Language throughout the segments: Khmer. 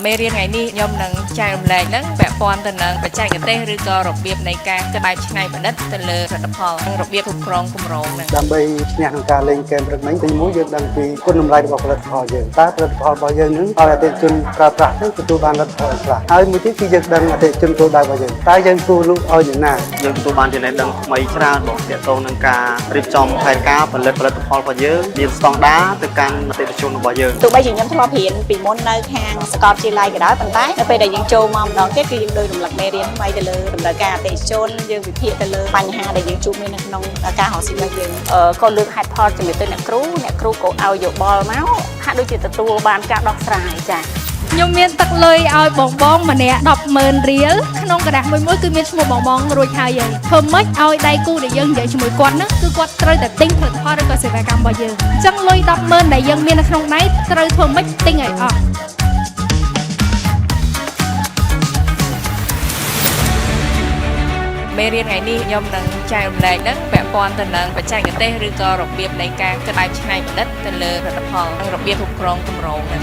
មេរៀនថ្ងៃនេះខ្ញុំនឹងចែករំលែកហ្នឹងពាក់ព័ន្ធទៅនឹងបច្ចេកទេសឬក៏របៀបនៃការគិតបែបច្នៃប្រឌិតទៅលើផលិតផលនិងរបៀបគ្រប់គ្រងគម្រោងហ្នឹង ដើម្បីឈ្នះក្នុងការលេងហ្គេមព្រឹកមិញទីមួយយើងដឹងពីគុណតម្លៃរបស់ផលិតផលយើងតើផលិតផលរបស់យើងនឹងឲ្យអតិថិជនប្រើប្រាស់ទៅទទួលបានលទ្ធផលខ្លះហើយមួយទៀតគឺយើងដឹងអតិថិជនគោលដៅរបស់យើងតើយើងគួរលក់ឲ្យនរណា យើងទទួលបានចំណេះដឹងថ្មីច្រើនបងទាក់ទងនឹងការរៀបចំផែនការផលិតផលិតផលរបស់យើងមានស្តង់ដារទៅកាន់អតិថិជនរបស់យើង ទោះបីជាខ្ញុំធ្លាប់រៀនពីមុននៅខាងសាកលវិទ្យាល័យក៏ដោយប៉ុន្តែនៅពេលដែលយើងចូលមកម្ដងទៀតគឺយើងដូចរំលឹកមេរៀនថ្មីទៅលើតម្រូវការអតិថិជនយើងវិភាគទៅលើបញ្ហាដែលយើងជួបមាននៅក្នុងការរកស៊ីរបស់យើង ក៏លើកហេតុផលជំរាបទៅអ្នកគ្រូអ្នកគ្រូក៏ឲ្យយោបល់មកហាក់ដូចជាទទួលបានការដោះស្រាយចា៎ ខ្ញុំមានទឹកលុយឲ្យបងបងម្នាក់100000រៀលក្នុងក្រដាសមួយមួយគឺមានឈ្មោះបងបងរួចហើយហើយធ្វើម៉េចឲ្យដៃគូដែលយើងនិយាយជាមួយគាត់ហ្នឹងគឺគាត់ត្រូវតែទិញផលិតផលឬក៏សេវាកម្មរបស់យើងអញ្ចឹងលុយ100000ដែលយើងមាននៅក្នុងដៃត្រូវធ្វើម៉េចទិញឲ្យអស់ មេរៀនថ្ងៃនេះខ្ញុំនឹងចែករំលែកហ្នឹងពាក់ព័ន្ធទៅនឹងបច្ចេកទេសឬក៏របៀបនៃការគិតបែបច្នៃប្រឌិតទៅលើផលិតផលនិងរបៀបគ្រប់គ្រងគម្រោងហ្នឹង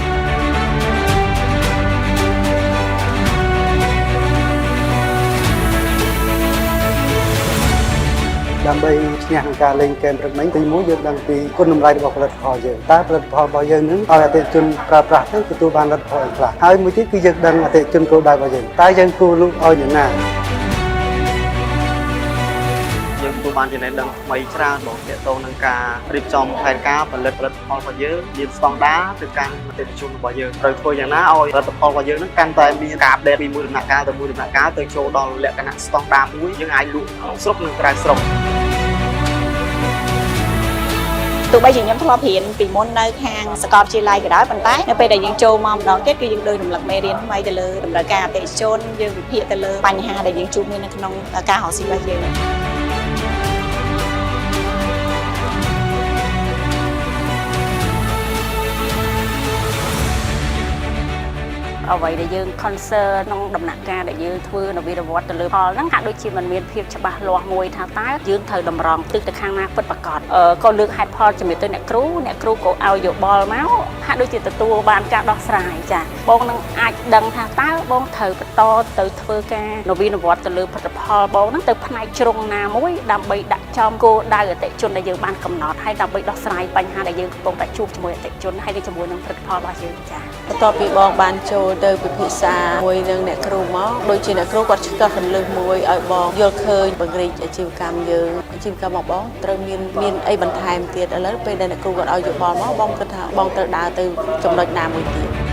ដើម្បីឈ្នះក្នុងការលេងហ្គេមព្រឹកមិញទីមួយយើងដឹងពីគុណតម្លៃរបស់ផលិតផលយើងតើផលិតផលរបស់យើងនឹងឲ្យអតិថិជនប្រើប្រាស់ទៅទទួលបានលទ្ធផលខ្លះហើយមួយទៀតគឺយើងដឹងអតិថិជនគោលដៅរបស់យើងតើយើងគួរលក់ឲ្យនរណា យើងទទួលបានចំណេះដឹងថ្មីច្រើនបងទាក់ទងនឹងការរៀបចំផែនការផលិតផលិតផលរបស់យើងមានស្តង់ដារទៅកាន់អតិថិជនរបស់យើងត្រូវធ្វើយ៉ាងណាឲ្យផលិតផលរបស់យើងនឹងកាន់តែមានការ update ពីមួយដំណាក់កាលទៅមួយដំណាក់កាលទៅចូលដល់លក្ខណៈស្តង់ដារមួយយើងអាចលក់ក្នុងស្រុកនិងក្រៅស្រុក ទោះបីជាខ្ញុំធ្លាប់រៀនពីមុននៅខាងសាកលវិទ្យាល័យក៏ដោយប៉ុន្តែនៅពេលដែលយើងចូលមកម្ដងទៀតគឺយើងដូចរំលឹកមេរៀនថ្មីទៅលើតម្រូវការអតិថិជនយើងវិភាគទៅលើបញ្ហាដែលយើងជួបមាននៅក្នុងការរកស៊ីរបស់យើង អ្វីដែលយើង concern ក្នុងដំណាក់កាលដែលយើងធ្វើនវានុវត្តន៍ទៅលើផលហ្នឹងហាក់ដូចជាมันមានភាពច្បាស់លាស់មួយថាតើយើងត្រូវតម្រង់ទិសទៅខាងណាពិតប្រាកដក៏លើកហេតុផលជំរាបទៅអ្នកគ្រូអ្នកគ្រូក៏ឲ្យយោបល់មកហាក់ដូចជាទទួលបានការដោះស្រាយចា៎បងនឹងអាចដឹងថាតើបងត្រូវបន្តទៅធ្វើការនវានុវត្តន៍ទៅលើផលិតផលបងហ្នឹងទៅផ្នែកជ្រុងណាមួយដើម្បីដាក់ចំគោលដៅអតិថិជនដែលយើងបានកំណត់ហើយដើម្បីដោះស្រាយបញ្ហាដែលយើងកំពុងតែជួបជាមួយអតិថិជនហើយនិងជាមួយនឹងផលិតផលរបស់យើងចា៎ បន្ទាប់ពីបងបានចូលទៅពិភាក្សាមួយនឹងអ្នកគ្រូមកដូចជាអ្នកគ្រូគាត់ឆ្កឹះកន្លឹះមួយឲ្យបងយល់ឃើញបង្រីកអាជីវកម្មយើងអាជីវកម្មរបស់បងត្រូវមានមានអីបន្ថែមទៀតឥឡូវពេលដែលអ្នកគ្រូគាត់ឲ្យយោបល់មកបងគិតថាបងត្រូវដើរទៅចំណុចណាមួយទៀត។